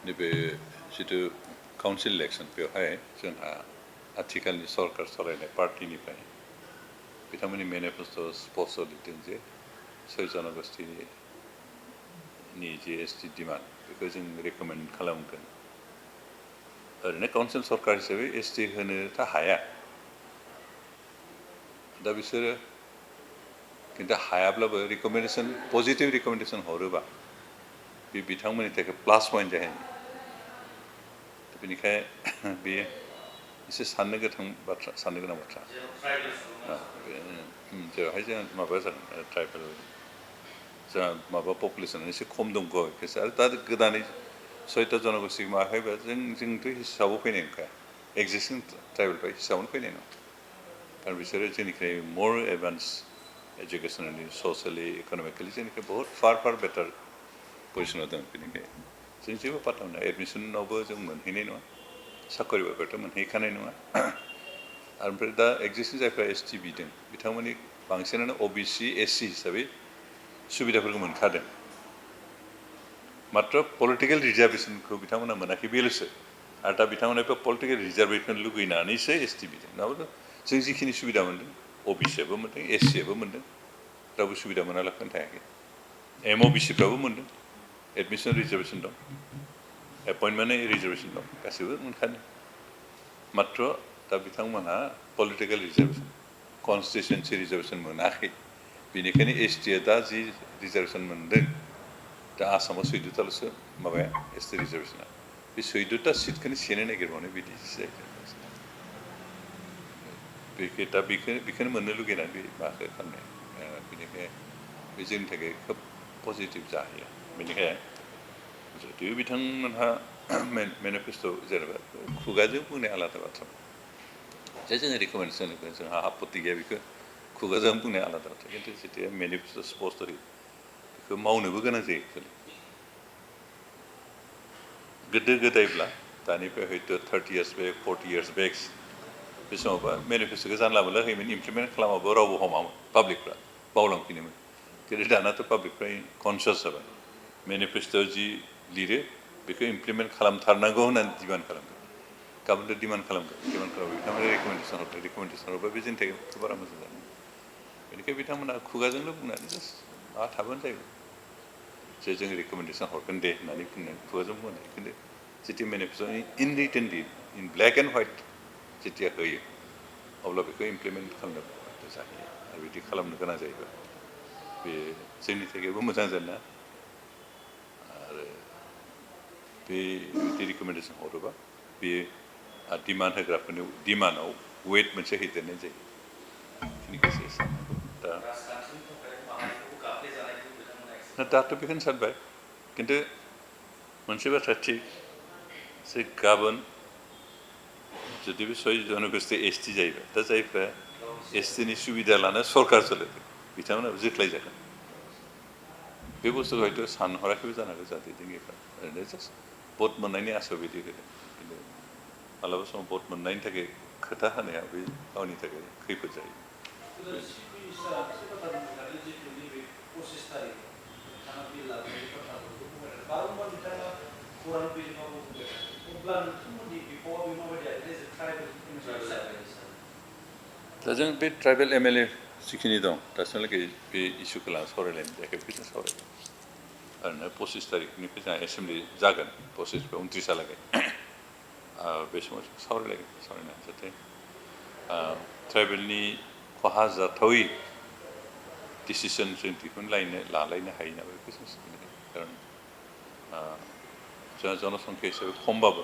नैबे जितु council election बेवहाय जोंहा आथिखालनि सरकार सालायनाय पार्टिनिफ्राय बिथांमोननि मेनिफेस्ट'आव स्पष्ट लिरदों जे 6 जनगोष्ठीनि जे एसटि डिमान्ड बेखौ जों रेकमेन्ड खालामगोन ओरैनो काउन्सिल सरकार हिसाबै एसटि होनोथ' हाया दा बिसोरो किन्तु हायाब्लाबो रिकमेन्डेसन पजिटिभ रिकमेन्डेसन हरोबा बे बिथांमोननि थाखाय प्लास पइन्ट जाहैयो बेनिखाय बेयो एसे साननो गोनां बाथ्रा जेरावहाय जों माबा जागोन ट्राइबेल जोंहा माबा पपुलेसना एसे खम दंबावो बेखायसो आरो दा गोदानै 6 जनगोष्ठी माहायबा जोंथ' हिसाबाव फैनाय नंखाया एक्जिस्टिं ट्राइबेलफ्रा हिसाबावनो फैनाय नङा कारण बिसोरो जोंनिफ्राय मर एडभान्स एजुकेसनेलि ससियेलि इक'नमिकेलि जोंनिफ्राय बहुत फार बेटार पजिसनाव दं बेनिखाय जों जेबो पात्ता मोना एडमिसनावबो जों मोनहैनाय नङा साख्रि बाख्रिथ' मोनहैखानाय नङा ओमफ्राय दा एक्जिस्टिं जायफ्रा एसटि बिदों बिथांमोननि बांसिनानो अबिसि एससि हिसाबै सुबिदाफोरखौ मोनखादों मात्र पलिटिकेल रिजार्भेसनखौ बिथांमोना मोनाखै बेल'सो आरो दा बिथांमोना बे पलिटिकेल रिजार्भेसन लुगैनानैसो एसटि बिदों नङाबाथ' जों जिखिनि सुबिदा मोन्दों अबिसिआबो मोन्दों एससिआबो मोन्दों रावबो सुबिदा मोनालासिनो थायाखै एमअबिसिफ्राबो मोन्दों एडमिसन रिजार्भेसन दं एपइन्टमेन्ट रिजार्भेसन दं गासैबो मोनखादों मात्र दा बिथांमोनहा पलिटिकेल रिजार्भेसन कनस्टिटुएन्सि रिजार्भेसन मोनाखै बेनिखायनो एसटिआ दा जि रिजार्भेसन मोन्दों दा आसामाव 14थाल'सो माबाया एसटि रिजार्भेसना बे 14ता सिटखौनो सेनो नागिरबावनाय बिदिसो जाहैदों दा बेखौनो मोननो लुगैनानै बे माबाखौ खालामनाय बेनिखाय बे जोंनि थाखाय खोब पजिटिभ जाहैयो बेनिखाय जुदि बिथांमोनहा मेनिफेस्ट' जेनेबा खुगाजों बुंनाय आलादा बाथ्रा जे जोङो रिकमेन्डेसन होगोन जोंहा आपत्ति गैया बेखौ खुगाजों बुंनाय आलादा बाथ्रा खिन्थु जेथिया मेनिफेस्ट' स्पस्ट होयो बेखौ मावनोबो गोनां जायो गोदो गोदायब्ला दानिफ्राय हयथ' 30 years बेक 40 years बेक बे समावबा मेनिफेस्ट'खौ जानला मोनला होयोमोन इमप्लिमेन्ट खालामाबो रावबो हमामोन पाब्लिकफ्रा बावलांफिनोमोन खिन्थु दानाथ' पाब्लिकफ्रा कनसियास जाबाय मेनिफेस्ट'आव जि लिरो बेखौ इमप्लिमेन्ट खालामथारनांगौ होननानै डिमान्ड खालामगोन गाबोनथ' डिमान्ड खालामगोन बिथांमोना रिकमेन्डेसन हरबाय बे जोंनि थाखाय बारा मोजां जागोन बेनिखायनो बिथांमोना खुगाजोंल' बुंनानै जास्ट माबा थाबानो जायो जे जों रिकमेन्डेसन हरगोन दे होननानै बुंनाय खुगाजों बुंनाय खिन्थु जेथिया मेनिफेस्ट'नि इन रिटेनलि इन ब्लेक एन्ड व्हाइट जेथिया होयो अब्ला बेखौ इमप्लिमेन्ट खालामनो जाहैयो आरो बिदि खालामनो गोनां जायोबा बे जोंनि थाखायबो मोजां जाना आरो बे रिकमेन्डेसन हरोबा बे डिमान्ड होग्राफोरनि डिमान्डआव वेट मोनसे हैदेरनाय जायो बेखिनिखौसो साननांगौ दाथ' बेखौनो सानबाय खिन्थु मोनसे बाथ्रा थिग जे गाबोन जुदि बे 6 जनगोष्ठी एसटि जायोबा दा जायफ्रा एसटिनि सुबिदा लानो सरकार सोलिदों बिथांमोनाबो जोख्लाय जागोन बे बुस्थुखौ हयथ' सानहराखैबो जानो हागौ जाहाथे जोंनिफ्रा ओरैनो जास्ट भट मोननायनि आसा बिदि होदों खिन्थु मालाबा समाव भट मोननायनि थाखाय खोथा होनाया बे गावनि थाखाय खैफोद जायो दा जों बे ट्राइबेल एमएलए जिखिनि दं दासिमहालागै बे इस्युखौ लानानै सावरायलायनो थाखाय बेखौ सावरायगोन ओरैनो 25 तारिखनिफ्राय जोंहा एसेमब्लि जागोन 25-29 बे समाव जों सावरायनानै जाहाथे ट्राइबेलनि खहा जाथावै डिसिसन जों लालायनो हायो ना बेखौ जों साननो खारन जोंहा जनसंख्या हिसाबै खमबाबो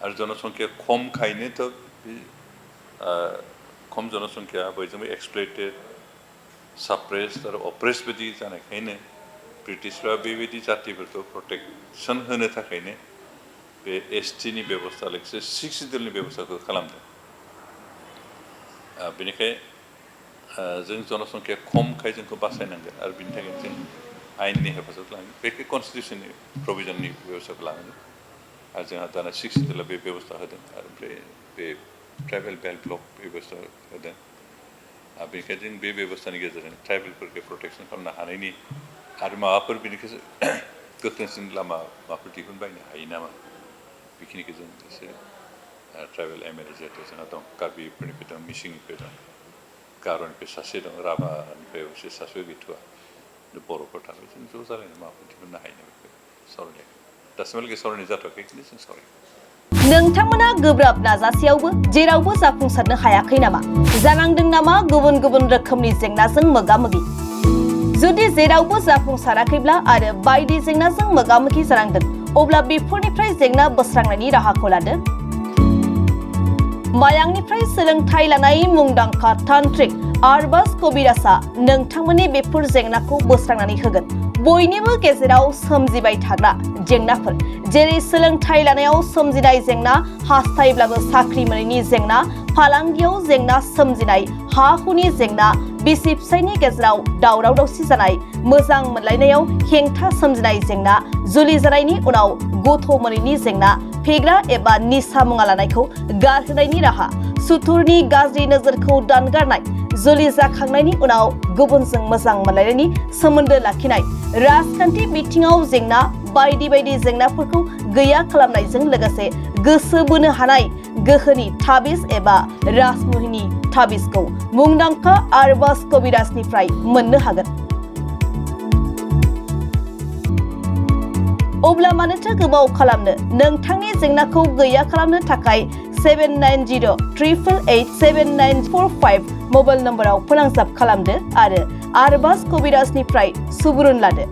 आरो जनसंख्या खमखायनोथ' बे खम जनसंख्या बयजोंबो एक्सप्लइटेड साप्रेस्ड आरो अप्रेस्ड बायदि जानायखायनो ब्रिटिशफ्रा बेबायदि जातिफोरखौ प्रटेकसन होनो थाखायनो बे एसटिनि बेबस्था लोगोसे 6 सिडिउलनि बेबस्थाखौ खालामदों बेनिखाय जों जनसंख्या खमखाय जोंखौ बासायनांगोन आरो बिनि थाखायनो जों आयेननि हेफाजाब लानांगोन बेखौ कनस्टिटिउसननि प्रभिजननि बेबस्थाखौ लानांगोन आरो जोंहा दाना 6 सिडिउला बे बेबस्था होदों आरो ओमफ्राय बे ट्राइबेल बेल्ट ब्लक बेबस्था होदों बेनिखायनो जों बे बेबस्थानि गेजेरजों ट्राइबेलफोरखौ प्रटेकसन खालामनो हानायनि आरो माबाफोर बेनिखायसो गोख्रोंसिन लामा माबाफोर दिहुनबायनो हायो नामा बेखिनिखौ जों एसे ट्राइबेल एमएलए जोंहा दं कार्बिफोरनिफ्राय दं मिसिंनिफ्राय दं गार'निफ्राय सासे दं राभानिफ्राय अबसे सासे गैथ'आ बर'फोर थाबाय जों ज' जालायनो माबाफोर दिहुननो हायो नामा बेखौ सावरायनाय दासिमहालागै सावरायनाय जाथ'वाखै खिन्थु जों सावरायगोन नोंथांमोना गोब्राब नाजासेयावबो जेरावबो जाफुंसारनो हायाखै नामा जानांदों नामा गुबुन गुबुन रोखोमनि जेंनाजों मोगा-मोगि जुदि जेरावबो जाफुंसाराखैब्ला आरो बायदि जेंनाजों मोगा-मोगि जानांदों अब्ला बेफोरनिफ्राय जेंना बोस्रांनायनि राहाखौ लादो मायांनिफ्राय सोलोंथाइ लानाय मुंदांखा तान्त्रिक आरबाज कबिराजआ नोंथांमोननि बेफोर जेंनाखौ बोस्रांनानै होगोन बयनिबो गेजेराव सोमजिबाय थाग्रा जेंनाफोर जेरै सोलोंथाइ लानायाव सोमजिनाय जेंना हास्थायब्लाबो साख्रि मोनैनि जेंना फालांगियाव जेंना सोमजिनाय हा हुनि जेंना बिसि फिसायनि गेजेराव दावराव दावसि जानाय मोजां मोनलायनायाव हेंथा सोमजिनाय जेंना जुलि जानायनि उनाव गथ' मोनैनि जेंना फेग्रा एबा निसा मुवा लानायखौ गारहोनायनि राहा सुथुरनि गाज्रि नोजोरखौ दानगारनाय जुलि जाखांनायनि उनाव गुबुनजों मोजां मोनलायनायनि सोमोन्दो लाखिनाय राजखान्थि बिथिङाव जेंना बायदि बायदि जेंनाफोरखौ गैया खालामनायजों लोगोसे गोसो बोनो हानाय गोहोनि ताबिज एबा राजमुहिनि ताबिजखौ मुंदांखा आरबाज कबिराजनिफ्राय मोननो हागोन अब्ला मानोथो गोबाव खालामनो नोंथांनि जेंनाखौ गैया खालामनो थाखाय 7908887945 मबाइल नम्बराव फोनांजाब खालामदो आरो आरबाज कबिराजनिफ्राय सुबुरुन लादो